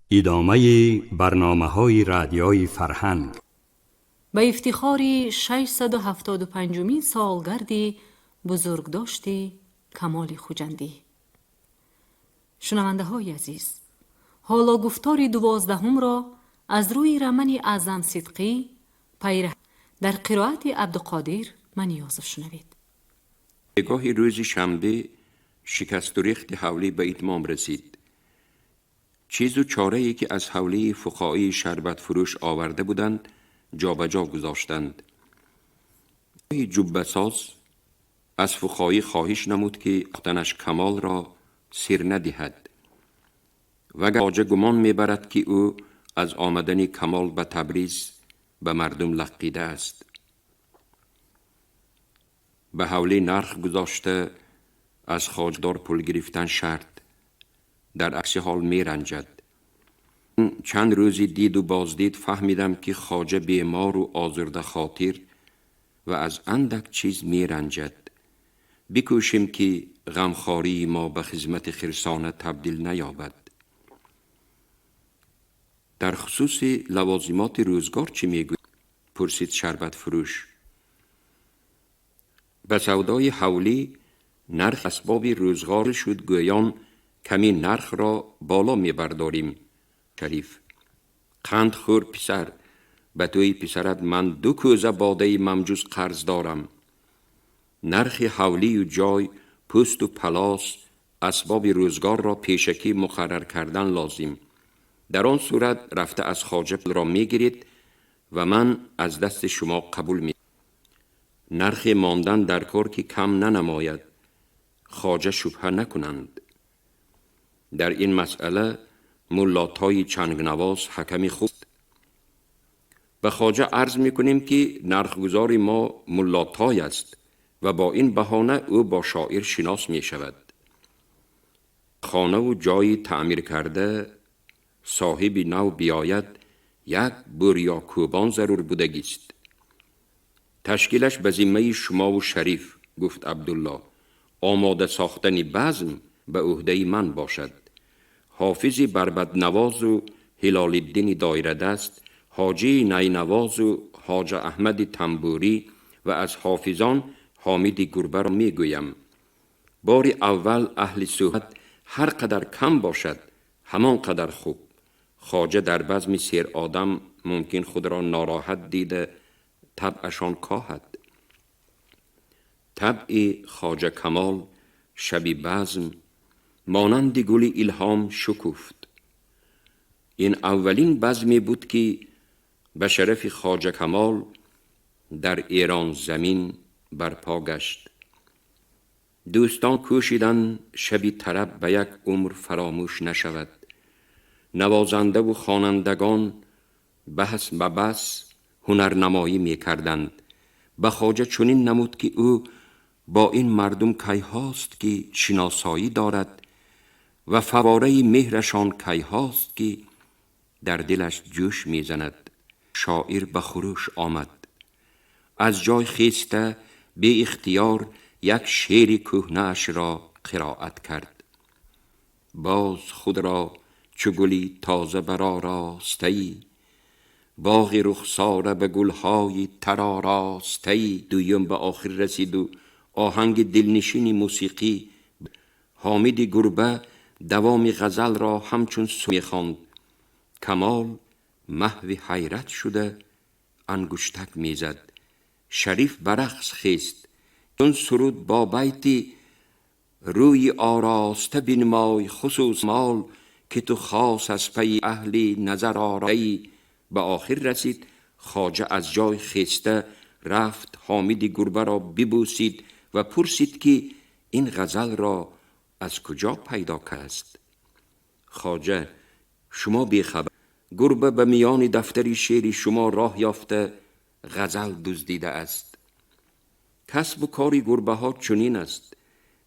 Идомаи барномаҳои Радиои Фарҳанг. Ба ифтихори 675-умин солгарди бузургдошти Камоли Хуҷандӣ. Шунавандаҳои азиз, ҳоло гуфтори 12-умро аз рӯи романи Аъзам Сидқӣ «Пайра» дар қироати Абдуқодир Маниёзов шунавед. Бегоҳи рӯзи шанбе шикасту рехти ҳавлӣ ба итмом расид. Чизу чорае ки аз ҳавлии фуқоии шарбатфурӯш оварда буданд, ҷобаҷо гузоштанд. Ҷуббасоз аз фуқоӣ хоҳиш намуд, ки танаш Камолро сир надиҳад. Вагар хоҷа гумон мебарад, ки ӯ аз омадани Камол ба Табриз ба мардум лаққида аст. Ба ҳавлӣ нарх гузошта, аз хоҷадор пул гирифтан шарт, дар акси ҳол меранҷад. Чанд рӯзи диду боздид фаҳмидам, ки хоҷа бемору озурдахотир ва аз андак чиз меранҷад. Бикӯшем, ки ғамхории мо ба хизмати хирсона табдил наёбад. Дар хусуси лавозимоти рӯзгор чӣ мегӯӣ? Пурсид шарбатфурӯш. Ба савдои ҳавлӣ нарх асбоби рӯзгор шуд, гӯён ками нархро боло мебардорим. Шариф: қанд хӯр, писар, ба тӯи писарат ман ду кӯза бодаи мамҷуз қарз дорам. Нархи ҳавлию ҷой, пӯсту палос, асбоби рӯзгорро пешакӣ муқаррар кардан лозим. Дар он сурат рафта аз хоҷа пулро мегиред ва ман аз дасти шумо қабул ме нархе мондан дар кор, ки кам нанамояд, хоҷа шубҳа накунанд. Дар ин масъала муллотои чангнавоз ҳаками хуб. Ба хоҷа арз мекунем, ки нархгузори мо Муллотой аст ва бо ин баҳона ӯ бо шоир шинос мешавад. Хонаву ҷойи таъмир карда соҳиби нав биёяд, як бурё кӯбон зарур будагист. Ташкилаш ба зиммаи шумову Шариф, гуфт Абдулло. Омода сохтани базм ба ӯҳдаи ман бошад. Ҳофизи барбаднавозу Ҳилолиддини доирадаст, ҳоҷии найнавозу Ҳоҷа Аҳмади тамбурӣ ва аз ҳофизон Ҳомиди Гурбаро мегӯям. Бори аввал аҳли суҳбат ҳар қадар кам бошад, ҳамон қадар хуб. Хоҷа дар базми серодам мумкин худро нороҳат дида, табъашон коҳад. Табъи Хоҷа Камол шаби базм монанди гули илҳом шукуфт. Ин аввалин базме буд, ки ба шарафи Хоҷа Камол дар Эрон замин барпо гашт. Дӯстон кӯшиданд, шаби тараб ба як умр фаромӯш нашавад. Навозандаву хонандагон баҳс ба бас ҳунарнамоӣ мекарданд. Ба хоҷа чунин намуд, ки ӯ бо ин мардум кайҳост, ки шиносоӣ дорад ва фавораи меҳрашон кайҳост, ки дар дилаш ҷӯш мезанад. Шоир ба хурӯш омад. Аз ҷой хеста, беихтиёр як шеъри кӯҳнаашро қироат кард. Боз худро чу гули тоза бароростаӣ, боғи рухсора ба гулҳои тароростаӣ. Дуюм ба охир расиду оҳанги дилнишини мусиқӣ. Ҳомиди Гурба давоми ғазалро ҳамчун мехонд. Камол маҳви ҳайрат шуда ангуштак мезад. Шариф ба рақс хест. Чун суруд бо байти рӯи ороста бинмой, хусус мол, ки ту хос аз пайи аҳли назар ороӣ ба охир расид, хоҷа аз ҷой хеста рафт, Ҳомиди Гурбаро бибӯсид ва пурсид, ки ин ғазалро аз куҷо пайдо кардааст. Хоҷа: шумо бехабар, гурба ба миёни дафтари шеъри шумо роҳ ёфта, ғазал дуздидааст. Касбу кори гурбаҳо чунин аст.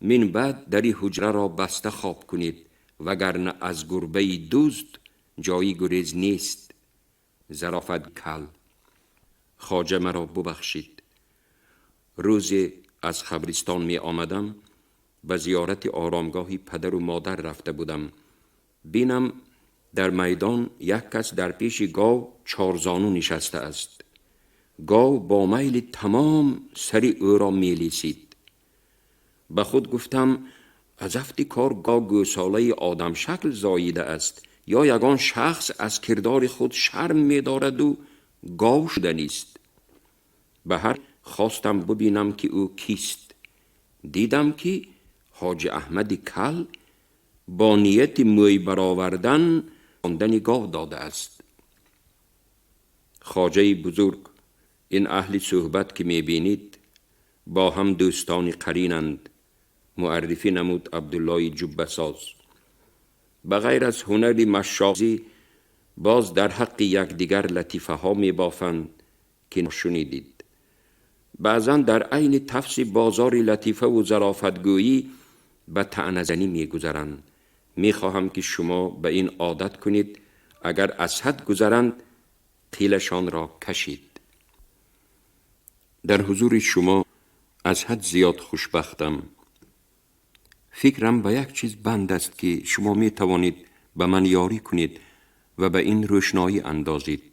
Мин баъд дари ҳуҷраро баста хоб кунед, вагарна аз гурбаи дузд ҷои гурез нест. Зарофат кал. Хоҷа, маро бубахшид. Рӯзе аз қабристон меомадам, ба зиёрати оромгоҳи падару модар рафта будам. Бинам Дар майдон як кас дар пеши гов чорзону нишаста аст. Гов бо майли тамом сари ӯро мелисид. Ба худ гуфтам, аз афти кор гов гӯсолаи одамшакл зоида аст ё ягон шахс аз кирдори худ шарм медораду гов шуданист. Ба ҳар хостам бубинам, ки ӯ кист. Дидам, ки Ҳоҷи Аҳмади Кал бо нияти мӯй баровардан хондани гов додааст. Хоҷаи бузург, ин аҳли суҳбат, ки мебинед, бо ҳам дӯстони қаринанд, муаррифӣ намуд Абдуллои Ҷуббасоз. Ба ғайр аз ҳунари машшозӣ, боз дар ҳаққи якдигар латифаҳо мебофанд, ки шунидид. Баъзан дар айни тафси бозори латифаву зарофатгӯӣ ба таъназанӣ мегузаранд. Мехоҳам, ки шумо ба ин одат кунед, агар аз ҳад гузаранд, қилашонро кашид. Дар ҳузури шумо аз ҳад зиёд хушбахтам. Фикрам ба як чиз банд аст, ки шумо метавонед ба ман ёрӣ кунед ва ба ин рӯшноӣ андозед.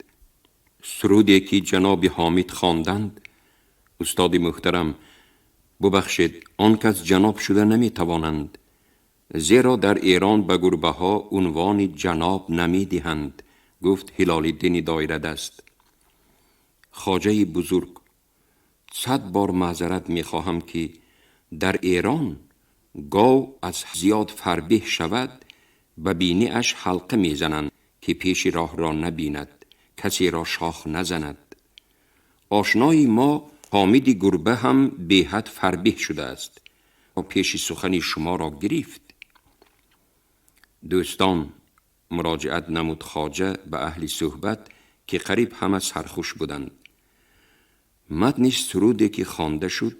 Суруде, ки ҷаноби Ҳомид хонданд, устоди муҳтарам, бубахшед, он кас ҷаноб шуда наметавонанд, зеро дар Эрон ба гурбаҳо унвони ҷаноб намедиҳанд, гуфт Ҳилолиддини Доирадаст. Хоҷаи бузург, 100 бор маъзарат мехоҳам, ки дар Эрон гов аз зиёд фарбеҳ шавад, ба биниаш ҳалқа мезананд, ки пеши роҳро набинад, касеро шох назанад. Ошнои мо Ҳомиди гурба ҳам беҳад фарбеҳ шудааст. Пеши сухани шуморо гирифт. Дӯстон, муроҷиат намуд хоҷа ба аҳли суҳбат, ки қариб ҳама сархуш буданд. Матни суруде, ки хонда шуд,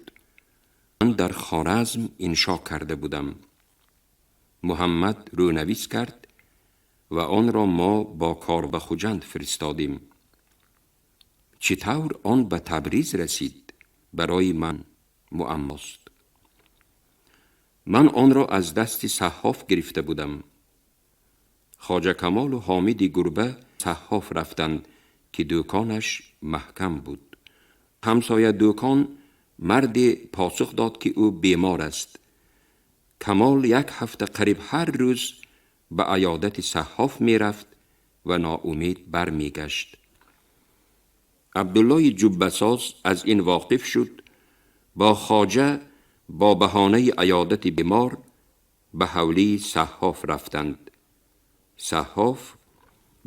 ман дар Хоразм иншо карда будам. Муҳаммад рӯнавис кард ва онро мо бо кор ба Хуҷанд фиристодем. Чӣ тавр он ба Табриз расид, барои ман муаммост. Ман онро аз дасти саҳҳоф гирифта будам. Хоҷа Камолу Ҳомиди гурба саҳҳоф рафтанд, ки дӯконаш маҳкам буд. Ҳамсоя дӯкон марде посух дод, ки ӯ бемор аст. Камол як ҳафта қариб ҳар рӯз ба аёдати саҳҳоф мерафт ва ноумед бармегашт. Абдуллои Ҷуббасоз аз ин воқиф шуд, бо хоҷа бо баҳонаи аёдати бемор ба ҳавлии саҳҳоф рафтанд. Саҳҳоф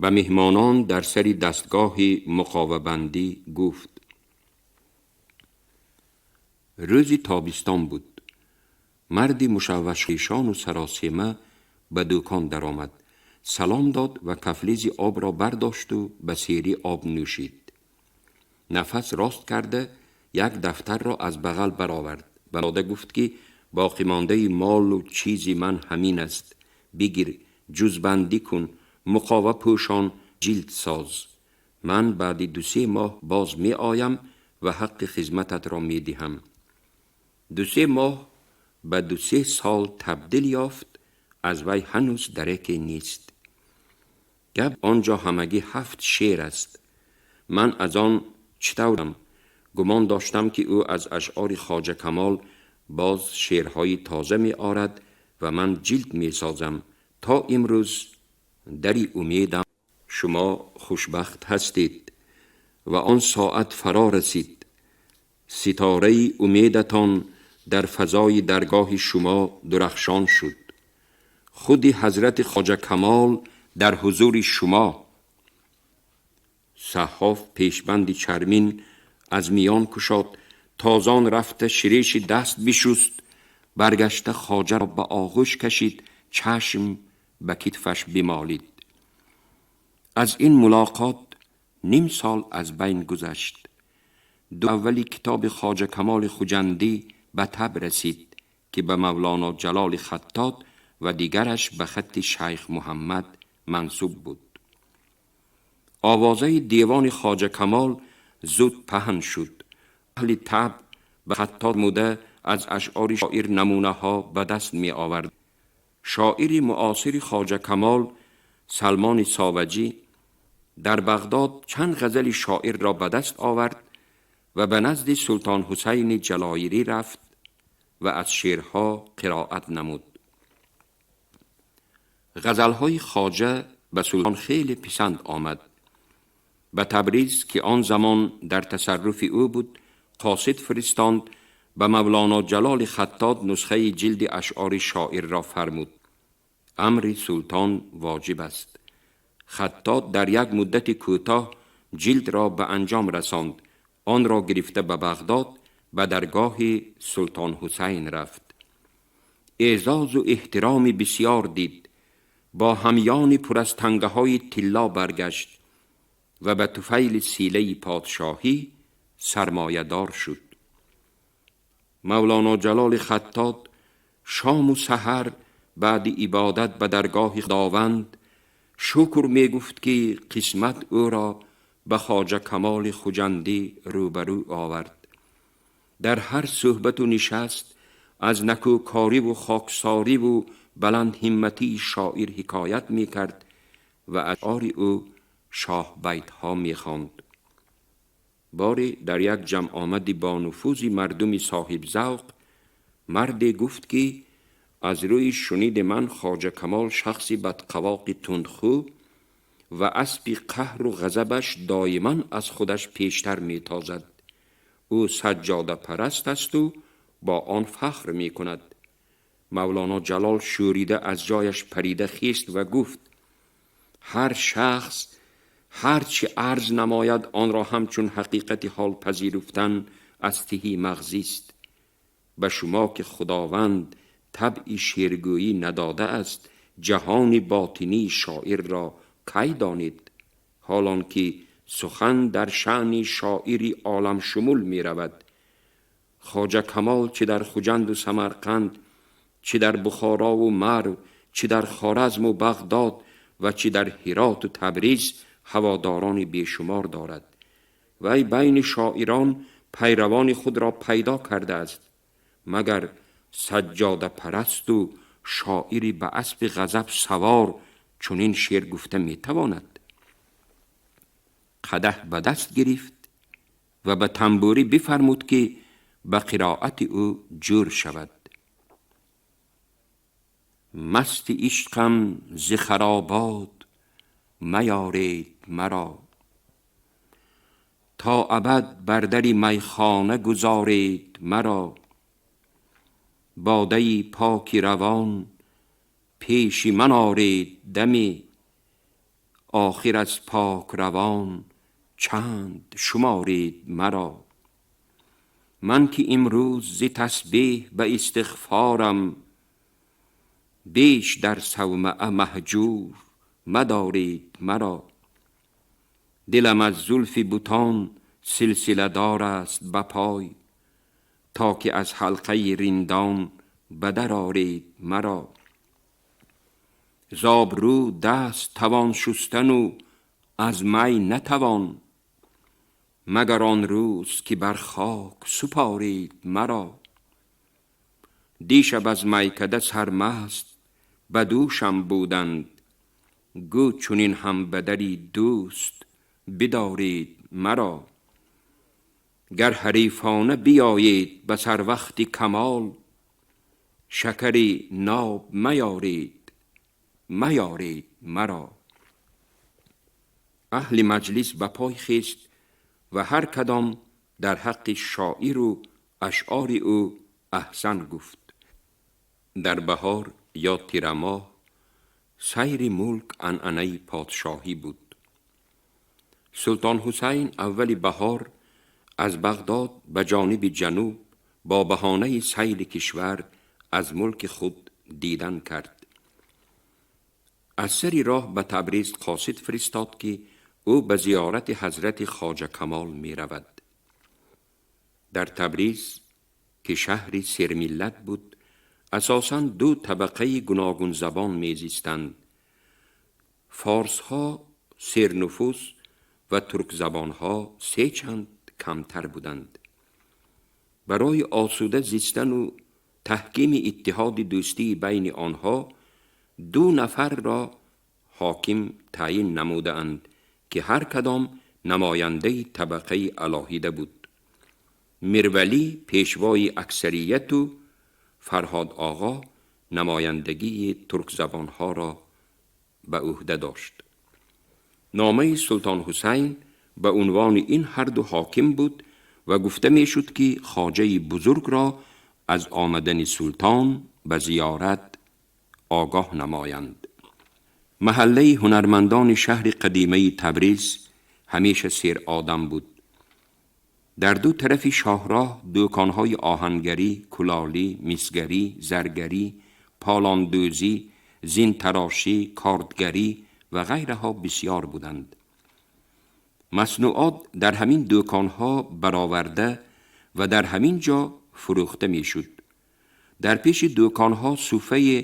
ба меҳмонон дар сари дастгоҳи муқовабандӣ гуфт: рӯзи тобистон буд. Марди мушаввашхешону саросема ба дӯкон даромад, салом дод ва кафлизи обро бардошту ба сери об нӯшид. Нафас рост карда, як дафтарро аз бағал баровард. Ба дода гуфт, ки боқимондаи молу чизи ман ҳамин аст. Бигир, ҷузбандӣ кун, муқова пӯшон, ҷилд соз. Ман баъди 2-се моҳ боз меоям ва ҳаққи хизмататро медиҳам. 2-се моҳ ба 2-се сол табдил ёфт, аз вай ҳанӯз дареке нест. Гап он ҷо ҳамагӣ ҳафт шеър аст. Ман аз он чӣ таврам? Гумон доштам, ки ӯ аз ашъори Хоҷа Камол боз шеърҳои тоза меорад ва ман ҷилд месозам. То имрӯз дари умедам. Шумо хушбахт ҳастед ва он соат фаро расид. Ситораи умедатон дар фазои даргоҳи шумо дурахшон шуд. Худи ҳазрати Хоҷа Камол дар ҳузури шумо. Саҳҳоф пешбанди чармин аз миён кушод, тозон рафта ширеши даст бишуст, баргашта хоҷаро ба оғӯш кашид, чашм ба китфаш бимолид. Аз ин мулоқот ним сол аз байн гузашт. Ду аввали китоби Хоҷа Камоли Хуҷандӣ ба таб расид, ки ба Мавлоно Ҷалоли Хаттот ва дигараш ба хатти Шайх Муҳаммад мансуб буд. Овозаи девони Хоҷа Камол зуд паҳн шуд. Аҳли таб ба хаттот муда аз ашъори шоир намунаҳо ба даст меовард. Шоири муосири Хоҷа Камол Салмони Соваҷӣ дар Бағдод чанд ғазали шоир ро ба даст овард ва ба назди Султон Ҳусайни Ҷалоирӣ рафт ва аз шеърҳо қироат намуд. Ғазалҳои хоҷа ба султон хеле писанд омад. Ба Табриз, ки он замон дар тасарруфи ӯ буд, қосид фиристонд, ба Мавлоно Ҷалоли Хаттот нусхаи ҷилди ашъори шоирро фармуд. Амри султон воҷиб аст. Хаттот дар як муддати кӯтоҳ ҷилдро ба анҷом расонд. Онро гирифта ба Бағдод ба даргоҳи Султон Ҳусайн рафт. Эъзозу эҳтироми бисьёр дид. Бо ҳамёни пур аз тангаҳои тилло баргашт ва ба туфайли силаи подшоҳӣ сармоядор шуд. Мавлоно Ҷалоли Хаттот шому саҳар баъди ибодат ба даргоҳи Худованд шукр мегуфт, ки қисмат ӯро ба Хоҷа Камоли Хуҷандӣ рӯбарӯ овард. Дар ҳар суҳбату нишаст аз накӯкориву хоксориву баландҳимматии шоир ҳикоят мекард ва ашъори ӯ шоҳбайтҳо мехонд. Боре дар як ҷамъомади бонуфузи мардуми соҳибзавқ марде гуфт, ки аз рӯи шуниди ман Хоҷа Камол шахси бадқавоқи тундхӯ ва аспи қаҳру ғазабаш доиман аз худаш пештар метозад. Ӯ саҷҷодапараст асту бо он фахр мекунад. Мавлоно Ҷалол шӯрида аз ҷояш парида хест ва гуфт: ҳар шахс ҳар чӣ арз намояд, онро ҳамчун ҳақиқати ҳол пазируфтан аз тиҳи мағзист. Ба шумо, ки Худованд табъи шеъргӯӣ надодааст, ҷаҳони ботинии шоирро кай донед? Ҳолон ки сухан дар шаъни шоири оламшумул меравад. Хоҷа Камол чӣ дар Хуҷанду Самарқанд, чӣ дар Бухорову Марв, чӣ дар Хоразму Бағдод ва чӣ дар Ҳироту Табриз ҳаводорони бешумор дорад. Вай байни шоирон пайравони худро пайдо кардааст. Магар саҷҷодапарасту шоири ба аспи ғазаб савор чунин шеър гуфта метавонад? Қадаҳ ба даст гирифт ва ба тамбурӣ бифармуд, ки ба қироати ӯ ҷӯр шавад. Масти ишқам, зи харобот маёред маро, то абад бар дари майхона гузоред маро. Бодаи поки равон пеши ман оред даме, охир аз покравон чанд шуморед маро? Ман ки имрӯз зи тасбеҳ ба истиғфорам, беш дар савмаъа маҳҷур мадоред маро. Дилам аз зулфи бутон силсиладор аст ба пой, то ки аз ҳалқаи риндон ба дар оред маро. З обрӯ даст тавон шустану аз май натавон, магар он рӯз ки бар хок супоред маро. Дишаб аз майкада сармаст ба дӯшам буданд, гӯ чунин ҳам ба дари дӯст бидоред маро. Гар ҳарифона биёед ба сарвақти камол, шакари ноб маёред, маёред маро. Аҳли маҷлис ба пой хест ва ҳар кадом дар ҳаққи шоиру ашъори ӯ аҳсан гуфт. Дар баҳор ё тирамоҳ сайри мулк анъанаи подшоҳӣ буд. Султон Ҳусайн аввали баҳор аз Бағдод ба ҷониби ҷануб бо баҳонаи сайри кишвар аз мулки худ дидан кард. Аз сари роҳ ба Табриз қосид фиристод, ки ӯ ба зиёрати ҳазрати Хоҷа Камол меравад. Дар Табриз, ки шаҳри сермиллат буд, асосан ду табақаи гуногунзабон мезистанд: форсҳо сернуфуз ва туркзабонҳо се чанд камтар буданд. Барои осуда зистану таҳкими иттиҳоди дӯстии байни онҳо ду нафарро ҳоким таъйин намудаанд ки ҳар кадом намояндаи табақаи алоҳида буд. Мирвалӣ пешвои аксарияту Фарҳод Оғо намояндагии туркзабонҳоро ба ӯҳда дошт. Номаи Султон Ҳусайн ба унвони ин ҳарду ҳоким буд ва гуфта мешуд, ки хоҷаи бузургро аз омадани султон ба зиёрат огоҳ намоянд. Маҳаллаи ҳунармандони шаҳри қадимаи Табриз ҳамеша серодам буд. Дар ду тарафи шоҳроҳ дӯконҳои оҳангарӣ, кулолӣ, мисгарӣ, заргарӣ, полондӯзӣ, зинтарошӣ, кордгарӣ ва ғайраҳо бисёр буданд. Маснуот дар ҳамин дӯконҳо бароварда ва дар ҳамин ҷо фурӯхта мешуд. Дар пеши дӯконҳо суфае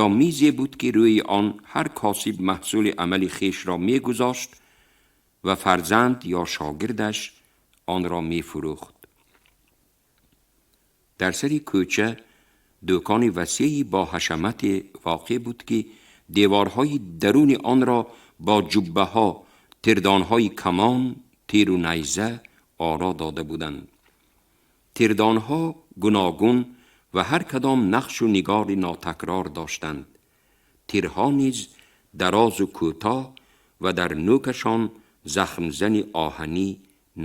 ё мизе буд, ки рӯи он ҳар косиб маҳсули амали хешро мегузошт ва фарзанд ё шогирдаш онро мефурӯхт. Дар сари кӯча дӯкони васеи бо ҳашамате воқеъ буд, ки деворҳои даруни онро бо ҷуббаҳо, тирдонҳои камон, тиру найза оро дода буданд. Тирдонҳо гуногун ва ҳар кадом нақшу нигори нотакрор доштанд. Тирҳо низ дарозу кӯтоҳ ва дар нӯкашон захмзани оҳанӣ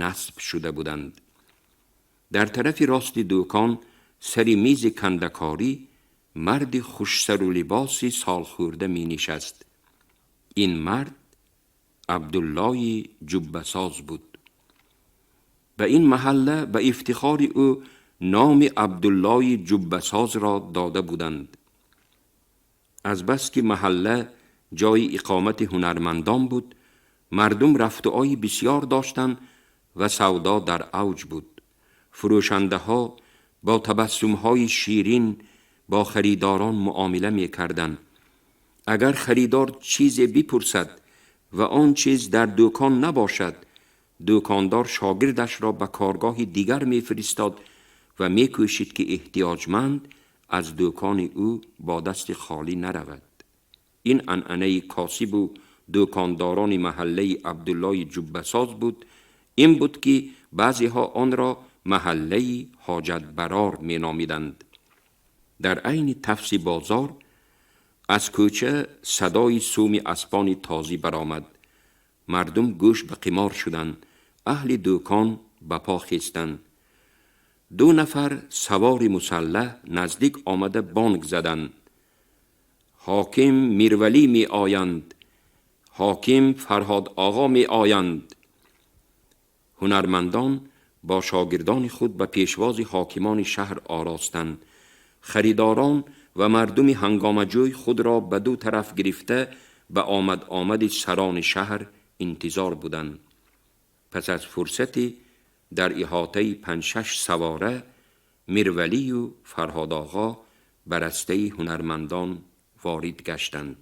насб шуда буданд. Дар тарафи рости дӯкон сари мизи кандакорӣ марди хушсару либоси солхӯрда менишаст. Ин мард Абдуллои ҷуббасоз буд. Ба ин маҳалла ба ифтихори ӯ номи Абдуллои ҷуббасозро дода буданд. Азбаски маҳалла ҷои иқомати ҳунармандон буд, мардум рафтуои бисёр доштанд ва савдо дар авҷ буд. Фурӯшандаҳо бо табассумҳои ширин бо харидорон муомила мекарданд. Агар харидор чизе бипурсад ва он чиз дар дӯкон набошад, дӯкондор шогирдашро ба коргоҳи дигар мефиристод ва мекӯшид, ки эҳтиёҷманд аз дӯкони ӯ бо дасти холӣ наравад. Ин анъанаи косибу дӯкондорони маҳаллаи Абдуллои ҷуббасоз буд. Ин буд, ки баъзеҳо онро маҳаллаи ҳоҷатбарор меномиданд. Дар айни тафси бозор аз кӯча садои суми аспони тозӣ баромад. Мардум гӯш ба қимор шуданд. Аҳли дӯкон ба по хестанд. Ду нафар савори мусаллаҳ наздик омада бонг заданд: «Ҳоким Мирвалӣ меоянд! Ҳоким Фарҳод Оғо меоянд!» Ҳунармандон бо шогирдони худ ба пешвози ҳокимони шаҳр оростанд. Харидорон ва мардуми ҳангомаҷӯй худро ба ду тараф гирифта ба омад омади сарони шаҳр интизор буданд. Пас аз фурсате дар иҳотаи панҷшаш савора Мирвалию Фарҳодоғо ба растаи ҳунармандон ворид гаштанд.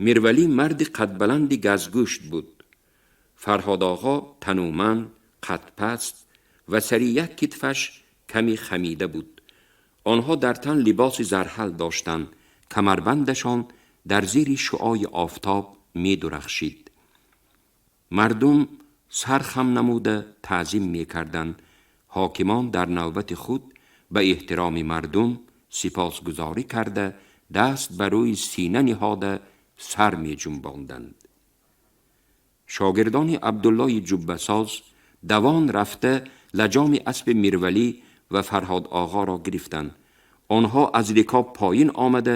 Мирвалӣ марди қадбаланди газгӯшт буд. Фарҳодоғо тануманд, қадпаст ва сари як китфаш каме хамида буд. Онҳо дар тан либоси зарҳал доштанд. Камарбандашон дар зери шуои офтоб медурахшид. Мардум сар хам намуда таъзим мекарданд. Ҳокимон дар навбати худ ба эҳтироми мардум сипосгузорӣ карда, даст ба рӯи сина ниҳода сар меҷунбонданд. Шогирдони Абдуллои ҷуббасоз давон рафта лаҷоми аспи Мирвалӣ ва Фарҳод Оғоро гирифтанд. Онҳо аз рикоб поён омада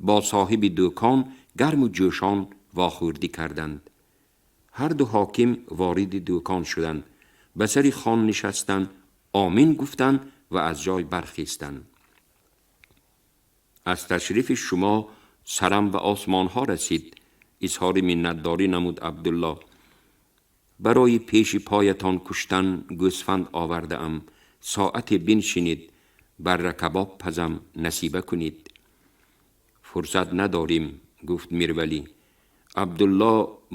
бо соҳиби дӯкон гарму ҷӯшон вохӯрдӣ карданд. Ҳарду ҳоким вориди дӯкон шуданд, ба сари хон нишастанд, омин гуфтанд ва аз ҷой бархестанд. «Аз ташрифи шумо сарам ба осмонҳо расид», изҳори миннатдорӣ намуд Абдулло. «Барои пеши поятон куштан гӯсфанд овардаам. Соате биншинед, барра кабоб пазам, насиба кунед». «Фурсат надорем», гуфт Мирвалӣ. «Абдулло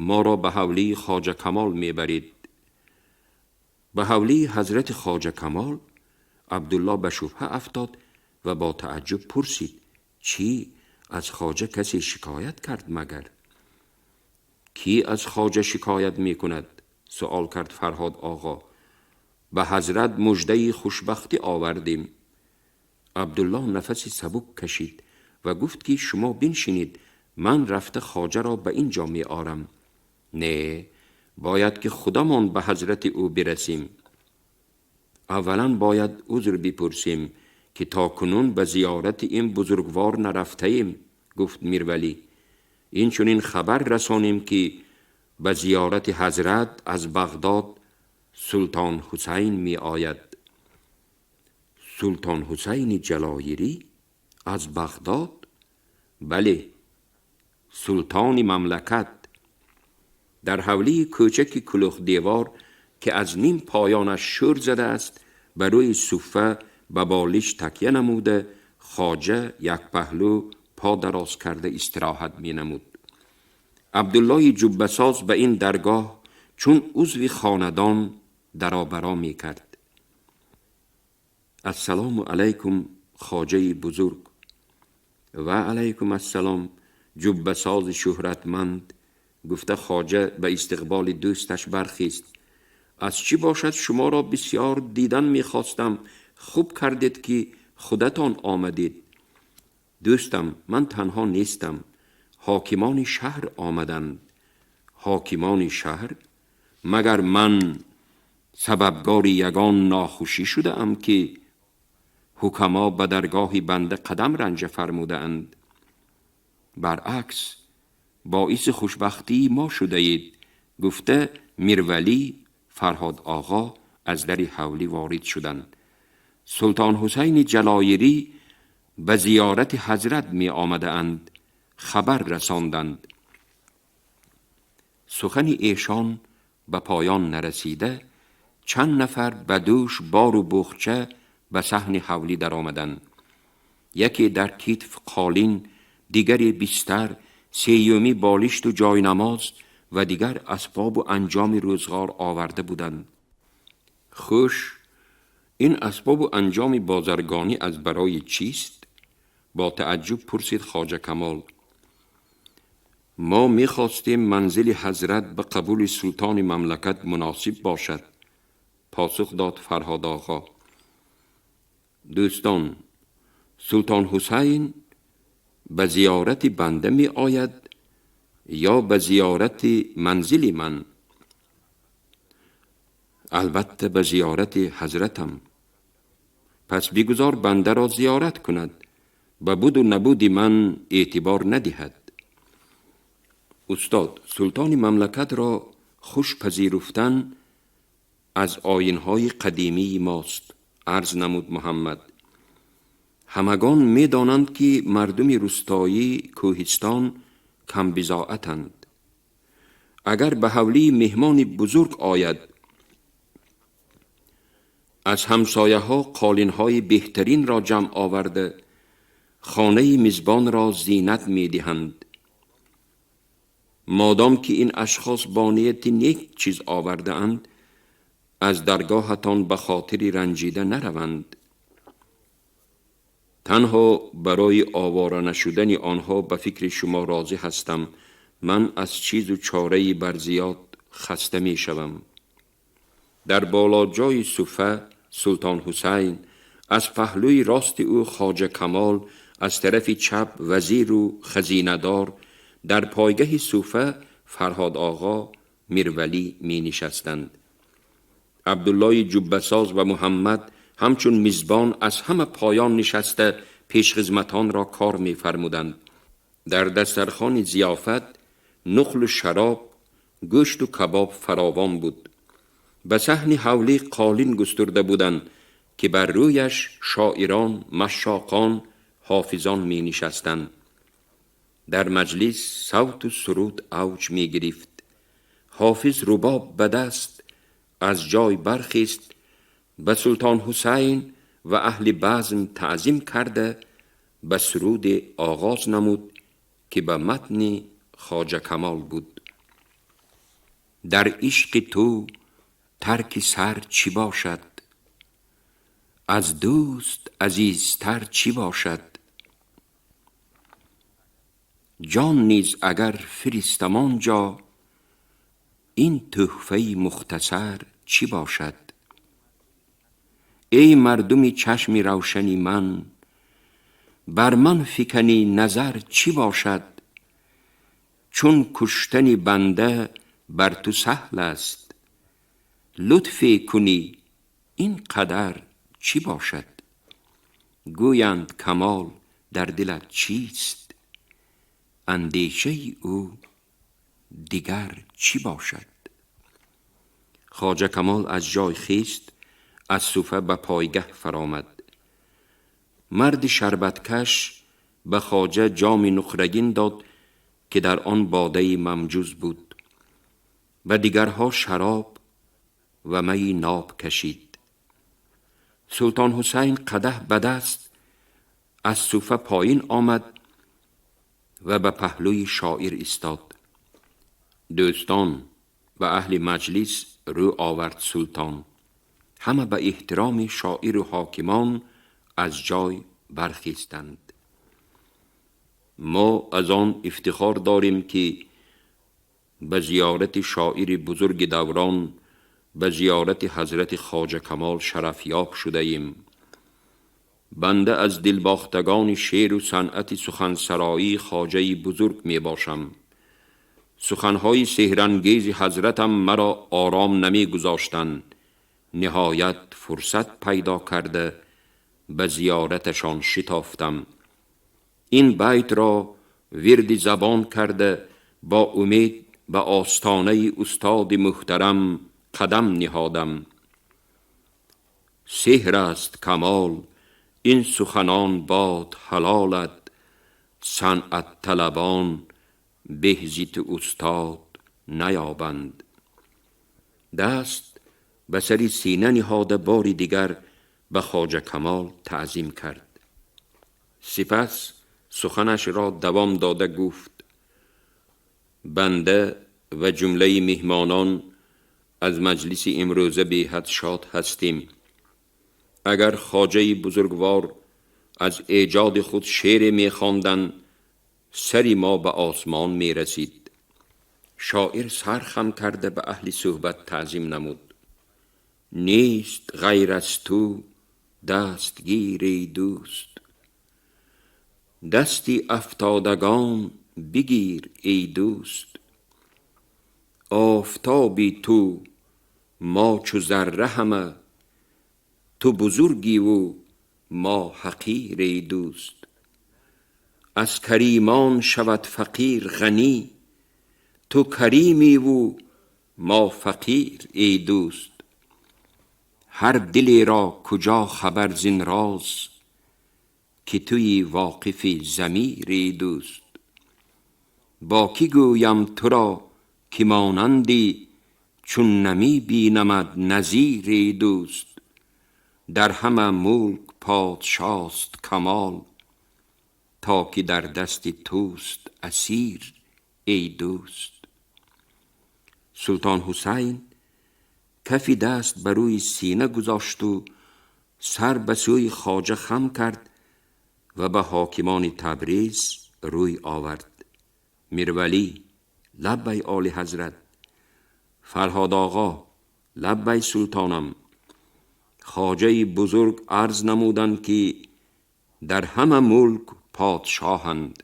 моро ба ҳавлии Хоҷа Камол мебаред». «Ба ҳавлии ҳазрати Хоҷа Камол?» Абдулло ба шубҳа афтод ва бо тааҷҷуб пурсид: «Чӣ, Аз хоҷа касе шикоят кард магар? Кӣ аз хоҷа шикоят мекунад? Суол кард Фарҳод оғо. Ба ҳазрат муждаи хушбахтӣ овардем. Абдуллоҳ нафаси сабук кашид ва гуфт ки шумо биншинед, ман рафта хоҷаро ба ин ҷо меорам. Не, бояд ки худамон ба ҳазрати ӯ бирасем. Аввалан бояд узр бипурсем ки то кунун ба зиёрати ин бузургвор нарафтаем, гуфт Мирвалӣ. Инчунин хабар расонем ки ба зиёрати ҳазрат аз Бағдод Султон Ҳусайн меояд. Султон Ҳусайни Ҷалоирӣ аз Бағдод? Бале, султони мамлакат. Дар ҳавлии кӯчаки кулухдевор ки аз ним поёнаш шӯр задааст, ба рӯи суффа ба болиш такя намуда, хоҷа як паҳлӯ по дароз карда истироҳат менамуд. Абдуллоҳи ҷуббасоз ба ин даргоҳ чун узви хонадон даробаро мекард. Ассалому алайкум, хоҷаи бузург. Ва алайкум ассалом, ҷуббасози шӯҳратманд, гуфта хоҷа ба истиқболи дӯсташ бархист. Аз чӣ бошад, шуморо бисёр дидан мехостам. Хуб кардед ки худатон омадед. Дӯстам, ман танҳо нестам. Ҳокимони шаҳр омаданд. Ҳокимони шаҳр? Магар ман сабабгори ягон нохушӣ шудаам ки ҳукамо ба даргоҳи банда қадам ранҷа фармудаанд? Баръакс, боиси хушбахтии мо шудаед, гуфта Мирвалӣ Фарҳод оғо аз дари ҳавлӣ ворид шуданд. Султон Ҳусайни Ҷалоирӣ ба зиёрати ҳазрат меомадаанд, хабар расонданд. Сухани эшон ба поён нарасида, чанд нафар ба дӯш бору буғча ба саҳни ҳавлӣ даромаданд. Яке дар китф қолин, дигаре бистар, сеюмӣ болишту ҷойнамоз ва дигар асбобу анҷоми рӯзғор оварда буданд. Хуш, ин асбобу анҷоми бозаргонӣ аз барои чист? Бо таъаҷҷуб пурсид хоҷа Камол. Мо мехостем манзили ҳазрат ба қабули султони мамлакат муносиб бошад, посух дод Фарҳод оғо. Дӯстон, Султон Ҳусайн ба зиёрати банда меояд ё ба зиёрати манзили ман? Албатта, ба зиёрати ҳазратам. Пас бигузор бандаро зиёрат кунад, ба буду набуди ман эътибор надиҳад. Устод, султони мамлакатро хуш пазируфтан аз оинҳои қадимии мост, арз намуд Муҳаммад. Ҳамагон медонанд ки мардуми рустоӣ кӯҳистон камбизоатанд. Агар ба ҳавлии меҳмони бузург ояд, аз ҳамсояҳо қолинҳои беҳтаринро ҷамъ оварда, хонаи мизбонро зинат медиҳанд. Модом ки ин ашхос бо нияти нек чиз овардаанд, аз даргоҳатон ба хотири ранҷида нараванд. Танҳо барои овора нашудани онҳо ба фикри шумо розӣ ҳастам. Ман аз чизу чораи барзиёд хаста мешавам. Дар болоҷои суфа Султон Ҳусайн, аз паҳлӯи рости ӯ хоҷа Камол, аз тарафи чап вазиру хазинадор, дар пойгаҳи суфа Фарҳод оғо, Мирвалӣ менишастанд. Абдуллои ҷуббасоз ва Муҳаммад ҳамчун мизбон аз ҳама поён нишаста пешхизматонро кор мефармуданд. Дар дастархони зиёфат нуқлу шароб, гӯшту кабоб фаровон буд. Ба саҳни ҳавлӣ қолин густурда буданд ки бар рӯяш шоирон, машшоқон, ҳофизон менишастанд. Дар маҷлис савту суруд авҷ мегирифт. Ҳофиз рубоб ба даст аз ҷой бархист, ба Султон Ҳусайн ва аҳли базм таъзим карда, ба суруде оғоз намуд ки ба матни хоҷа Камол буд. Дар ишқи ту тарки сар чӣ бошад? Аз дӯст азизтар чӣ бошад? Ҷон низ агар фиристам онҷо, ин туҳфаи мухтасар чӣ бошад? Эй мардуми чашми равшани ман, бар ман фиканӣ назар чӣ бошад? Чун куштани банда бар ту саҳл аст, лутфе кунӣ ин қадар чӣ бошад? Гӯянд Камол дар дилат чист? Андешаи ӯ дигар чӣ бошад? Хоҷа Камол аз ҷой хест, аз суфа ба пойгаҳ фаромад. Марди шарбаткаш ба хоҷа ҷоми нуқрагин дод, ки дар он бодаи мамҷуз буд. Ба дигарҳо шароб ва майи ноб кашид. Султон Ҳусайн қадаҳ ба даст аз суфа поён омад ва ба паҳлӯи шоир истод. Дӯстон, ба аҳли маҷлис рӯ овард султон. Ҳама ба эҳтироми шоиру ҳокимон аз ҷой бархестанд. Мо аз он ифтихор дорем, ки ба зиёрати шоири бузурги даврон, ба зиёрати ҳазрати Хоҷа Камол шарафёб шудаем. Банда аз дилбохтагони шеъру санъати сухансароии хоҷаи бузург мебошам. Суханҳои сеҳрангези ҳазратам маро ором намегузоштанд. Ниҳоят фурсат пайдо карда ба зиёраташон шитофтам. Ин байтро вирди забон карда, бо умед ба остонаи устоди муҳтарам қадам ниҳодам. Сеҳр аст Камол, ин суханон бод ҳалолат, санъат талабон беҳ зи ту устод наёбанд. Даст ба сари сина ниҳода, бори дигар ба Хоҷа Камол таъзим кард. Сипас суханашро давом дода гуфт: банда ва ҷумлаи меҳмонон аз маҷлиси имрӯза беҳад шод ҳастем. Агар хоҷаи бузургвор аз эҷоди худ шеъре мехонданд, сари мо ба осмон мерасид. Шоир сар хам карда ба аҳли суҳбат таъзим намуд. Нест ғайр аз ту дастгир, эй дӯст, дасти афтодагон бигир, эй дӯст. Офтоби ту мо чу зарра ҳама, ту бузургиву мо ҳақир, эй дӯст. Аз каримон шавад фақир ғанӣ, ту каримиву мо фақир, эй дӯст. Ҳар дилеро куҷо хабар зин роз, ки туи воқифи замир, эй дӯст. Бо кӣ гӯям туро ки монандӣ, чун намебинамад назир, эй дӯст. Дар ҳама мулк подшост Камол, то ки дар дасти туст асир, эй дӯст. Султон Ҳусайн кафи даст ба рӯи сина гузошту сар ба сӯи хоҷа хам кард ва ба ҳокимони Табриз рӯй овард. Мирвалӣ: лаббай, оли ҳазрат. Фарҳод оғо: лаббай, султонам. Хоҷаи бузург арз намуданд, ки дар ҳама мулк подшоҳанд.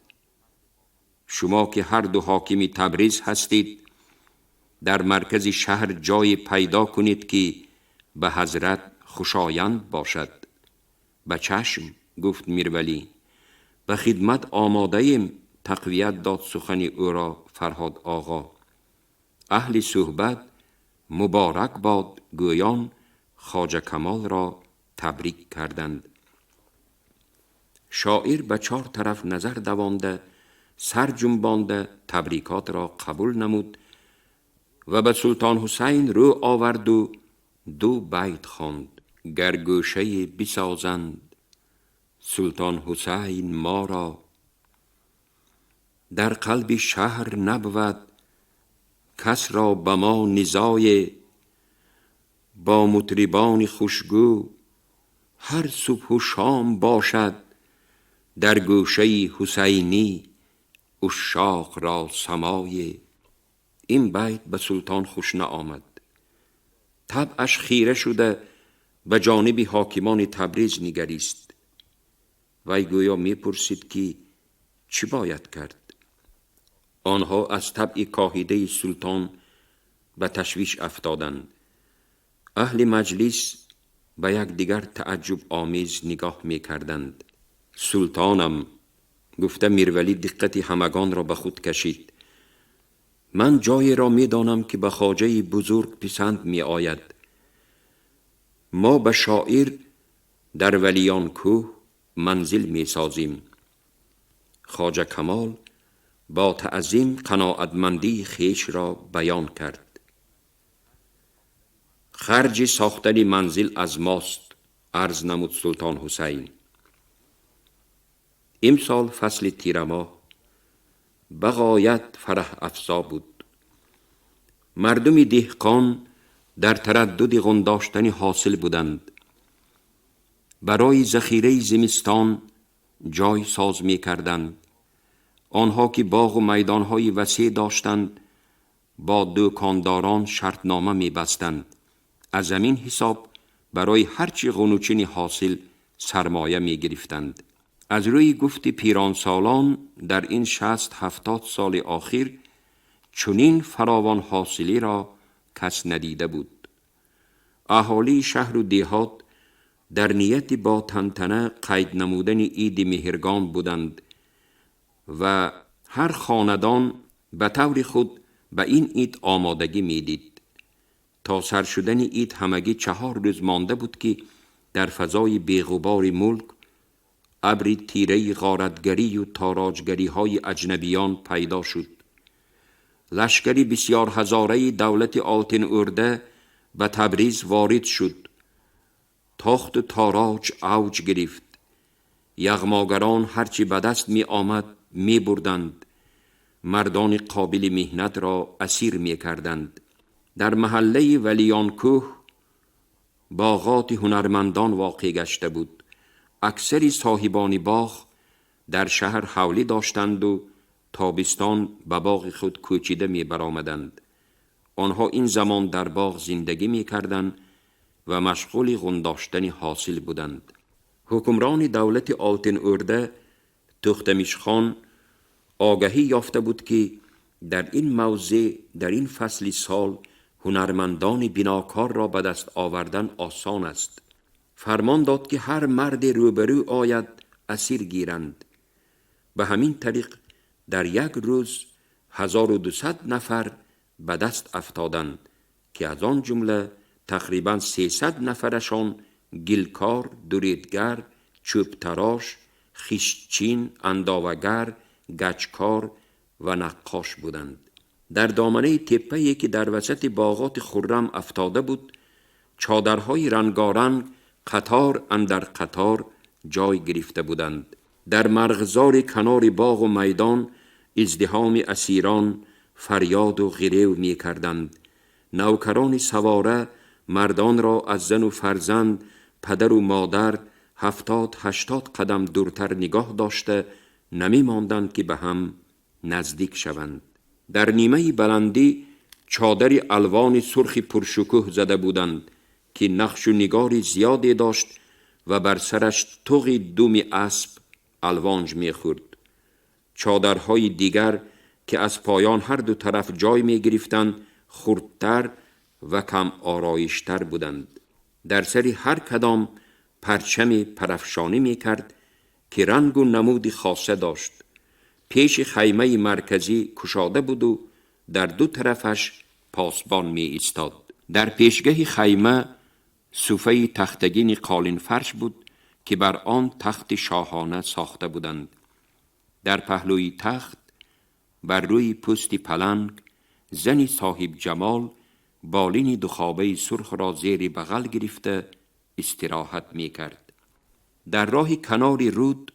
Шумо ки ҳар ду ҳокими Табриз ҳастид, дар маркази шаҳр ҷое пайдо кунед, ки ба ҳазрат хушоянд бошад. Ба чашм, гуфт Мирвалӣ. Ба хидмат омодаем, тақвият дод сухани ӯро Фарҳод оғо. Аҳли суҳбат муборак бод гӯён Хоҷа Камолро табрик карданд. Шоир ба чор тараф назар давонда, сар ҷунбонда табрикотро қабул намуд ва ба Султон Ҳусайн рӯ оварду ду байт хонд. Гар гӯшае бисозанд Султон Ҳусайн моро, дар қалби шаҳр набвад кас ро ба мо низое. Бо мутрибони хушгӯ ҳар субҳу шом бошад дар гӯшаи ҳусайнӣ عشاق را سمای. این بیت به سلطان خوش نآمد. طبعش خیره شده به جانب حاکمان تبریز نگریست. وی گویا میپرسید که چی باید کرد. آنها از طبع کاهیده سلطان به تشویش افتادند. اهل مجلس به یکدیگر تعجب آمیز نگاه میکردند. سلطانم، گفته میرولی دقت همگان را به خود کشید، من جایی را میدانم که به خواجه بزرگ پسند می آید. ما به شاعر در ولیان کوه منزل می سازیم. خواجه کمال با تعظیم قناعتمندی خویش را بیان کرد. خرج ساختن منزل از ماست، عرض نمود سلطان حسین. امسال فصل تیرماه بغایت فرح افزا بود. مردم دهقان در تردد غنداشتن حاصل بودند. برای ذخیره زمستان جای ساز می کردند. آنها که باغ و میدانهای وسیع داشتند با دکانداران شرطنامه می بستند. از همین حساب برای هرچی غنوچین حاصل سرمایه می گرفتند. از روی گفت پیران سالان در این 60-70 سال آخر چنین فراوان حاصلی را کس ندیده بود. اهالی شهر و دیهات در نیت با تنتنه قید نمودن عید مهرگان بودند و هر خاندان به طور خود به این عید آمادگی میدید. تا سر شدن عید همگی 4 روز مانده بود که در فضای بیغبار ملک ابر تیره غارتگری و تاراجگری های اجنبیان پیدا شد. لشکری بسیار هزاره دولت آلتین ارده به تبریز وارد شد. تاخت و تاراج اوج گرفت. یغماگران هرچی به دست می آمد می بردند. مردان قابل مهنت را اسیر می کردند. در محله ولیان کوه باغات هنرمندان واقع گشته بود. اکثر صاحبان باغ در شهر حولی داشتند و تابستان به باغ خود کوچیده می برآمدند. آنها این زمان در باغ زندگی می کردند و مشغول غنداشتن حاصل بودند. حکمران دولت آلتین ارده تختمیش خان آگهی یافته بود که در این موضع در این فصل سال هنرمندان بناکار را به دست آوردن آسان است. فرمان داد که هر مرد روبرو آید اسیر گیرند. به همین طریق در یک روز 1200 نفر به دست افتادند که از آن جمله تقریبا 300 نفرشان گلکار، دوریدگر، چوبتراش، خیشچین، انداوگر، گچکار و نقاش بودند. در دامنه تپه‌ای که در وسط باغات خرم افتاده بود، چادرهای رنگارنگ قطار اندر قطار جای گرفته بودند. در مرغزار کنار باغ و میدان ازدحام اسیران فریاد و غریو می کردند. نوکران سواره مردان را از زن و فرزند، پدر و مادر 70-80 قدم دورتر نگاه داشته نمی ماندند که به هم نزدیک شوند. در نیمه بلندی چادر الوان سرخ پرشکوه زده بودند که نقش و نگار زیادی داشت و بر سرش طوق دم اسب الوانج میخورد. چادرهای دیگر که از پایان هر دو طرف جای میگرفتند خردتر و کم آرایشتر بودند. در سر هر کدام پرچم پرفشانی میکرد که رنگ و نمود خاصه داشت. پیش خیمه مرکزی کشاده بود و در دو طرفش پاسبان می ایستاد. در پیشگه خیمه صفه تختگین قالین فرش بود که بر آن تخت شاهانه ساخته بودند. در پهلوی تخت بر روی پوست پلنگ زنی صاحب جمال بالین دوخوابه سرخ را زیر بغل گرفته استراحت می کرد. در راه کنار رود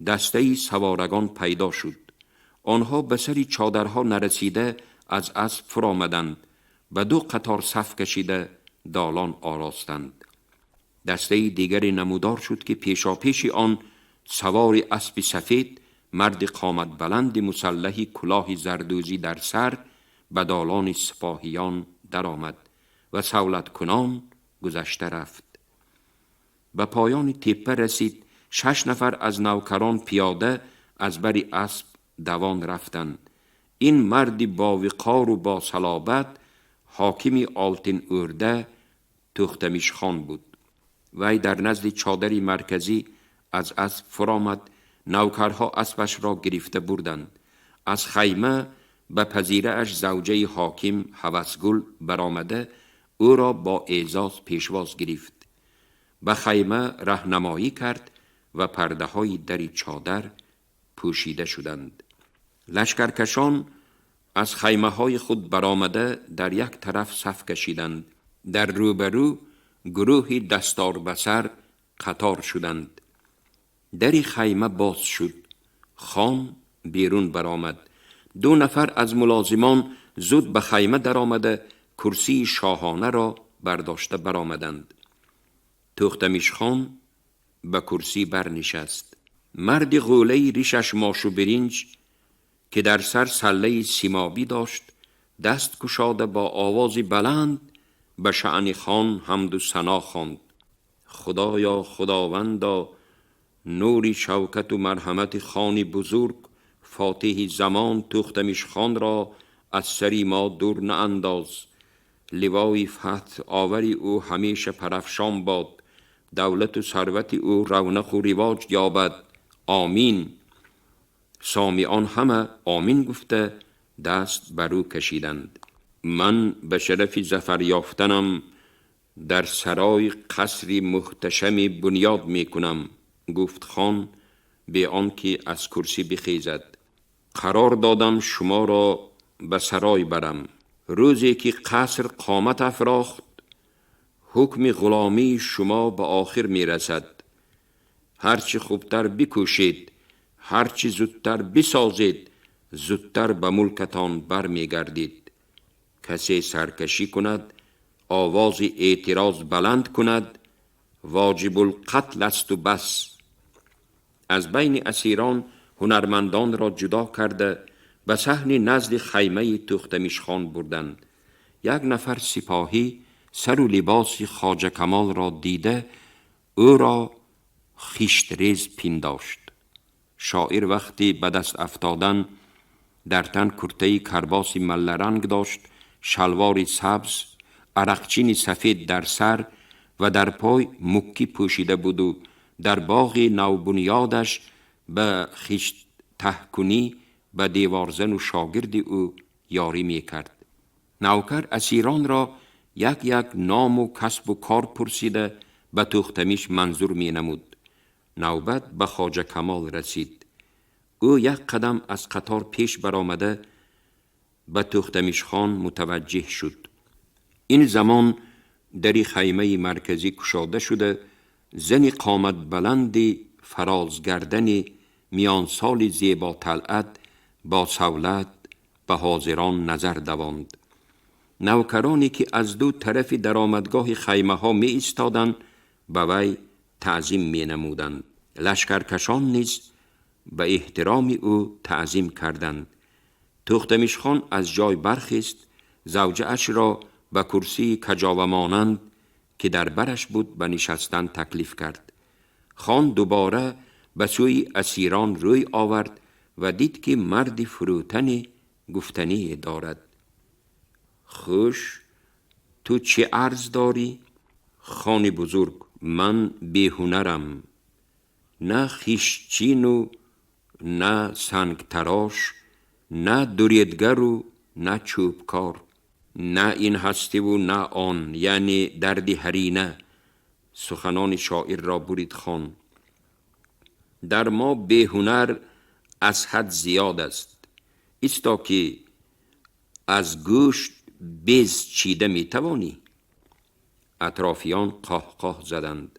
دسته سوارگان پیدا شد. آنها به سر چادرها نرسیده از اسب فرآمدند و 2 قطار صف کشیده دالان آراستند. دسته دیگری نمودار شد که پیشاپیش آن سوار اسب سفید марди қомат баланди мусаллаҳи кулоҳи зардӯзӣ дар сар ба долони сипоҳиён даромад ва савлаткунон гузашта рафт. Ба поёни теппа расид. 6 нафар аз навкарон пиёда аз бари асп давон рафтанд. Ин марди бовиқору бо салобат ҳокими Олтин Ӯрда Тӯхтамишхон буд. Вай дар назди чодари марказӣ аз асп фуромад. Навкарҳо аспашро гирифта бурданд. Аз хайма ба пазирааш завҷаи ҳоким Ҳавасгул баромада ӯро бо эъзоз пешвоз гирифт. Ба хайма раҳнамоӣ кард ва пардаҳои дари чодар пӯшида шуданд. Лашкаркашон аз хаймаҳои худ баромада дар як тараф саф кашиданд. Дар рӯбарӯ гурӯҳи дасторбасар қатор шуданд. Дари хайма боз шуд. Хон берун баромад. 2 нафар аз мулозимон зуд ба хайма даромада курсии шоҳонаро бардошта баромаданд. Тӯхтамишхон ба курсӣ барнишаст. Марди ғӯлаи ришаш мошу биринҷ ки дар сар саллаи симобӣ дошт, даст кушода бо овози баланд ба шаъни хон ҳамду сано хонд. Худоё, худовандо, нури шавкату марҳамати хони бузург, фотиҳи замон Тӯхтамишхонро аз сари мо дур наандоз. Ливои фатҳ овари ӯ ҳамеша парафшон бод. Давлату сарвати ӯ равнақу ривоҷ ёбад. Омин. Сомион ҳама омин гуфта даст бар ӯ кашиданд. Ман ба шарафи зафар ёфтанам дар сарой қасри муҳташами бунёд мекунам, гуфт хон бе он ки аз курсӣ бихезад. Қарор додам шуморо ба сарой барам. Рӯзе ки қаср қомат афрохт, ҳукми ғуломии шумо ба охир мерасад. Ҳарчи хубтар бикӯшед, ҳарчи зудтар бисозед, зудтар ба мулкатон бармегардид. Касе саркашӣ кунад, овози эътироз баланд кунад, воҷибулқатл асту бас. Аз байни асирон ҳунармандонро ҷудо карда ба саҳни назди хаймаи Тӯхтамишхон бурданд. Як нафар сипоҳӣ сару либоси Хоҷа Камолро дида ӯро хиштрез пиндошт. Шоир вақти ба даст афтодан дар тан куртаи карбоси малларанг дошт, шалвори сабз, арақчини сафед дар сар ва дар пой муккӣ пӯшида буду дар боғи навбунёдаш ба хишттаҳкунӣ ба деворзану шогирди ӯ ёрӣ мекард. Навкар асиронро як як ному касбу кор пурсида ба Тӯхтамиш манзур менамуд. Навбат ба Хоҷа Камол расид. Ӯ як қадам аз қатор пеш баромада ба Тӯхтамишхон мутаваҷҷеҳ шуд. Ин замон дари хаймаи марказӣ кушода шуда, зани қоматбаланди фарозгардани миёнсоли зеботалъат бо савлат ба ҳозирон назар давонд. Навкароне ки аз ду тарафи даромадгоҳи хаймаҳо меистоданд, ба вай таъзим менамуданд. Лашкаркашон низ ба эҳтироми ӯ таъзим карданд. Тӯхтамишхон аз ҷой бархест, завҷаашро ба курсии каҷовамонанд ки дар бараш буд ба нишастан таклиф кард. Хон дубора ба сӯи асирон рӯй овард ва дид ки марди фурӯтане гуфтание дорад. Хуш, ту чӣ арз дорӣ? Хони бузург, ман беҳунарам. На хиштчину на сангтарош, на дуредгару на чӯбкор. На ин ҳастиву на он, яъне дарди ҳарина. Суханони шоирро бурид хон. Дар мо беҳунар аз ҳад зиёд аст. Исто ки аз гӯшт без чида метавонӣ? Атрофиён қоҳқоҳ заданд.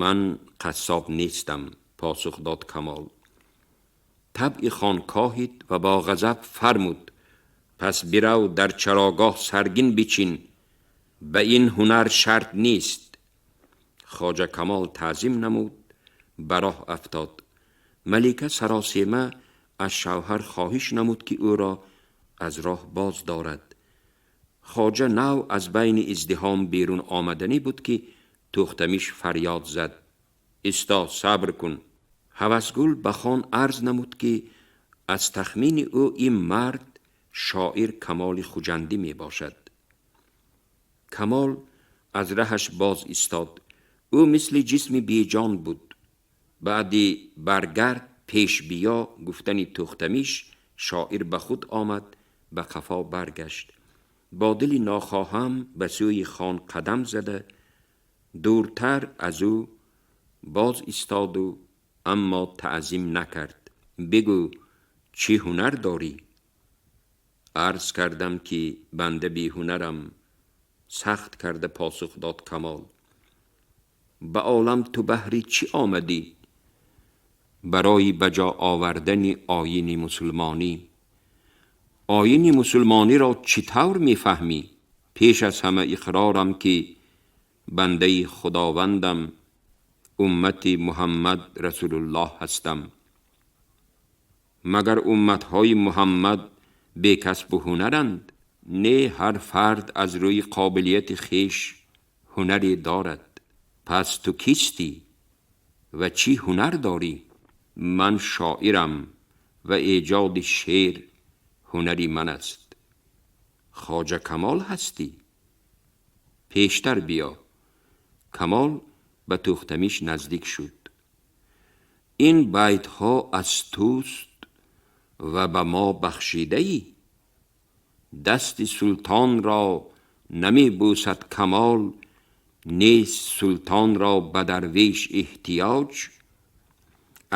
Ман қассоб нестам, посух дод Камол. Табъи хон коҳид ва бо ғазаб фармуд: пас бирав дар чарогоҳ саргин бичин, ба ин ҳунар шарт нест. Хоҷа Камол таъзим намуд, ба роҳ афтод. Малика саросема аз шавҳар хоҳиш намуд, ки ӯро аз роҳ боз дорад. Хоҷа нав аз байни издиҳом берун омаданӣ буд, ки Тӯхтамиш фарёд зад: «Исто, сабр кун!» Ҳавасгул ба хон арз намуд, ки аз тахмини ӯ ин мард шоир Камоли Хуҷандӣ мебошад. Камол аз раҳаш боз истод. Ӯ мисли ҷисми беҷон буд. Баъди «Баргард, пеш биё» гуфтани Тӯхтамиш, шоир ба худ омад, ба қафо баргашт. Бо дили нохоҳам ба сӯи хон қадам зада, дуртар аз ӯ боз истоду, аммо таъзим накард. «Бигӯ, чӣ ҳунар дорӣ?» «Арз кардам, ки банда беҳунарам», сахт карда посух дод Камол. «Ба олам ту баҳри чӣ омадӣ?» «Барои ба ҷо овардани оини мусулмонӣ». «Оини мусулмониро чӣ тавр мефаҳмӣ?» «Пеш аз ҳама иқрорам, ки бандаи Худовандам, уммати Муҳаммад Расулуллоҳ ҳастам». «Магар умматҳои Муҳаммад бекасбу ҳунаранд?» «Не, ҳар фард аз рӯи қобилияти хеш ҳунаре дорад». «Пас ту кистӣ ва чӣ ҳунар дорӣ?» «Ман шоирам ва эҷоди шеър ҳунари ман аст». «Хоҷа Камол ҳастӣ? Пештар биё». Камол ба Тӯхтамиш наздик шуд. «Ин байтҳо аз туст ва ба мо бахшидаӣ? Дасти султонро намебӯсад Камол, нест султонро ба дарвеш эҳтиёҷ.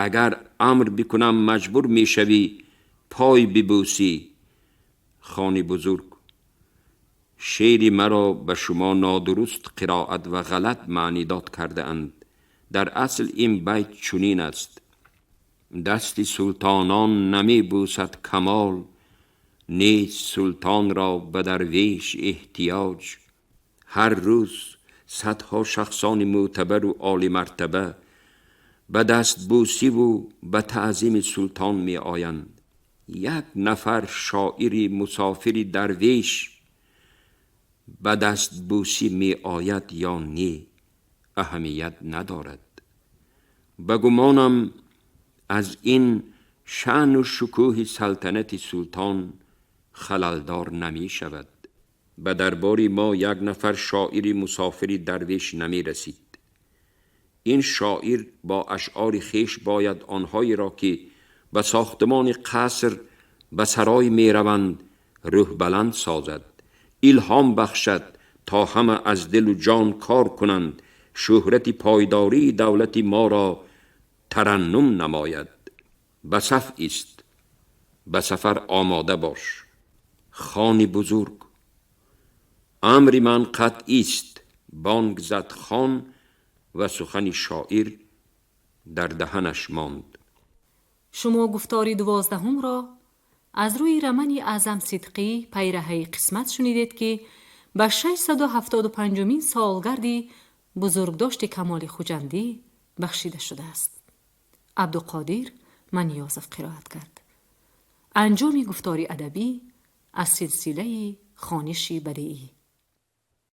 Агар амр бикунам, маҷбур мешавӣ пой бибӯсӣ». «Хони бузург, шеъри маро ба шумо нодуруст қироат ва ғалат маънидод кардаанд. Дар асл ин байт чунин аст: дасти султонон намебӯсад Камол, нест султонро ба дарвеш эҳтиёҷ. Ҳар рӯз садҳо шахсони мӯътабару олимартаба ба дастбӯсиву ба таъзими султон меоянд. Як нафар шоири мусофири дарвеш ба дастбӯсӣ меояд ё не, аҳамият надорад. Ба гумонам, аз ин шаъну шукӯҳи салтанати султон халалдор намешавад. Ба дарбори мо як нафар шоири мусофири дарвеш намерасид. Ин шоир бо ашъори хеш бояд онҳоеро, ки ба сохтмони қаср, ба сарой мераванд, рӯҳбаланд созад, илҳом бахшад, то ҳама аз дилу ҷон кор кунанд, шӯҳрати пойдории давлати моро тараннум намояд. Ба саф ист, ба сафар омода бош». «Хони бузург, амри ман қатъист», бонг зад хон ва сухани шоир дар даҳанаш монд. Шумо гуфтори 12-ҳумро аз рӯи романи Аъзам Сидқӣ «Пайраҳаи қисмат» шунидед, ки ба 675-умин солгарди бузургдошти Камоли Хуҷандӣ бахшида шудааст. Абдуқодир Маниёзов қироат кард. Анҷоми гуфтори адабӣ аз силсилаи хониши бадеӣ.